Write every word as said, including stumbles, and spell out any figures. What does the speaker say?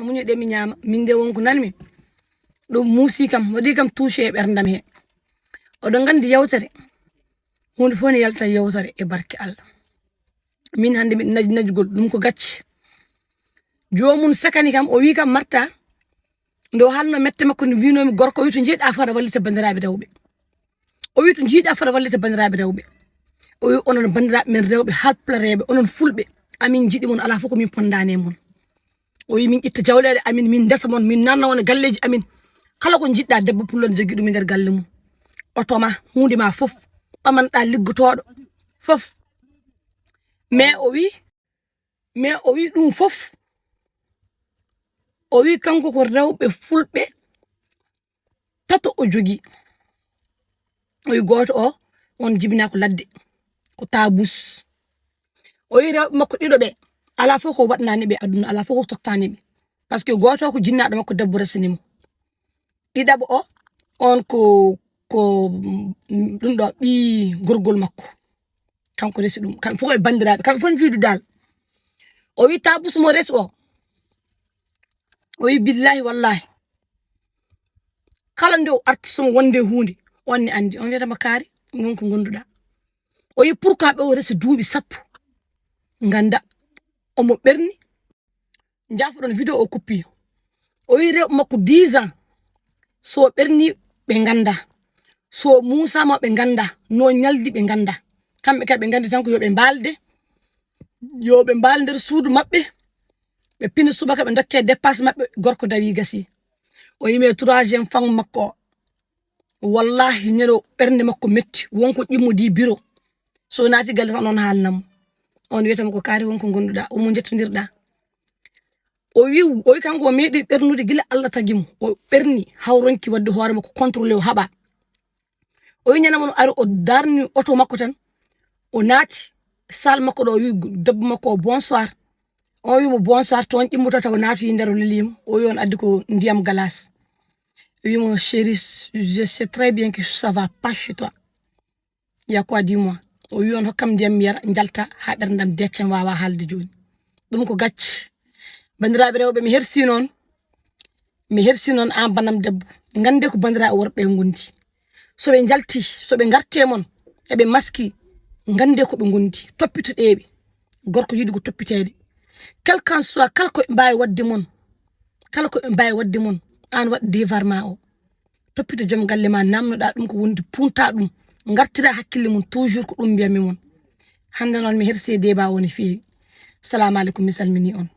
Muñu ɗe mi ñaama, min de wonko nanmi ɗum muusi kam, waɗi kam touché e ɓerndam he. Oɗon nganndi yewtere, huunde fof ne yalta yewtere e barke Allah. Min hannde mbiɗa naj-, najugol, ɗum ko gacce. Joomum sakani kam, o wi kam, Marta, nde o haalno mette makko, nde mbinomi gorko, o wi to njiɗɗa fota wallita banndiraaɓe rewɓe. O wi to njiɗɗa fota wallita banndiraaɓe rewɓe. O wi onon banndiraaɓe men rewɓe, halplareeɓe, onon fulɓe, amin njiɗi mon, alaa fof ko min pondani e mon. O wi min ƴetta jawleeɗe amin, min ndesa mon, min nanna on e galleeji amin. Kala ko njiɗɗa debbo pullo ne jogii ɗum e nder galle mum. Oto ma, huunde ma fof, ɓamanɗa liggotooɗo fof. Mais o wi, mais o wi ɗum fof, o wi kanko ko rewɓe fulɓe tato o jogii. O wi gooto o, on jibinaa ko ladde, ko taabus. O wi rewɓe makko ɗiɗo ɓe, alaa fof ko waɗnani ɓe aduna, alaa fof ko tottani ɓe. Parce que gooto o ko jinnaaɗo makko debbo resani mo. Ɗiɗaɓo o, on ko, ko, mm, ɗum ɗo ɓii gorgol makko. Kanko resi ɗum. Kamɓe fof e banndiraaɓe. Kamɓe fof njiidi dal. O wi taabus mo resi o. O wi billahi wallahi. Kala nde o arti somo wonde huunde, on ne anndi. On wiyata mo kaari, won ko gonduɗa. O wi pourquoi ɓe o resi duuɓi sappo. Ngannda. Omo ɓerni. Njaafoɗon vidéo o kuppi. O wi rewɓe makko dix ans. So ɓerni ɓe ngannda. So muusama ɓe ngannda. No ñaldi ɓe ngannda. Kamɓe kadi ɓe nganndi tan ko yo ɓe mbaalde. Yo ɓe mbaal nder suudu maɓɓe. Ɓe pina subaka ɓe ndokke dépasse maɓɓe. Gorko dawi gasi. O yimi e troisième femme makko o. Wallahi ñande o ɓernde makko metti. Wonko ƴimmodi bureau. So naati galle tan on haalnamo. On wiyata mo ko kaari wonko gonduɗa. Omo jettondirɗa. O wi, o wi kanko o meeɗi ɓernude gila Allah tagi mo. O ɓerni hawronki wadde hoore makko contrôlé o haɓa. O wi ñande mo o ari o darni oto makko tan. O naati salle makko ɗo o wi debbo makko o bonsoir. O wi mo bonsoir toon ƴimmotoo taw naati nder o lelimo. O wi on addi ko ndiyam galas. O wi mo chéri, je sais très bien que ça va pas chez toi. Il y a quoi, dis-moi? O wi on hokkam ndiyam mi yara, njalta haa ɓerndam decca mi waawa haalde jooni. Ɗum ko gacce. Banndiraaɓe rewɓe, mi hersi noon. Mi hersi noon aan banam debbo. Ngannde ko banndiraaɓe worɓe ngondi. So ɓe njalti, so ɓe ngarti e mon, eɓe maski, ngannde ko ɓe ngondi. Toppitoɗee ɓe. Gorko yiɗi ko toppiteede. Quel qu'en soit, kala ko ɓe mbaawi waɗde mon, kala ko ɓe mbaawi waɗde mon, aan waɗ devoir ma o. Toppito joom galle ma, naamnoɗa ɗum ko wondi, punta ɗum. Ngartira hakkille mum, toujours ko ɗum mbiyatmi mon. Hannde noon mi hersi e débat o no feewi. Salamu aleykum, mi salmini on.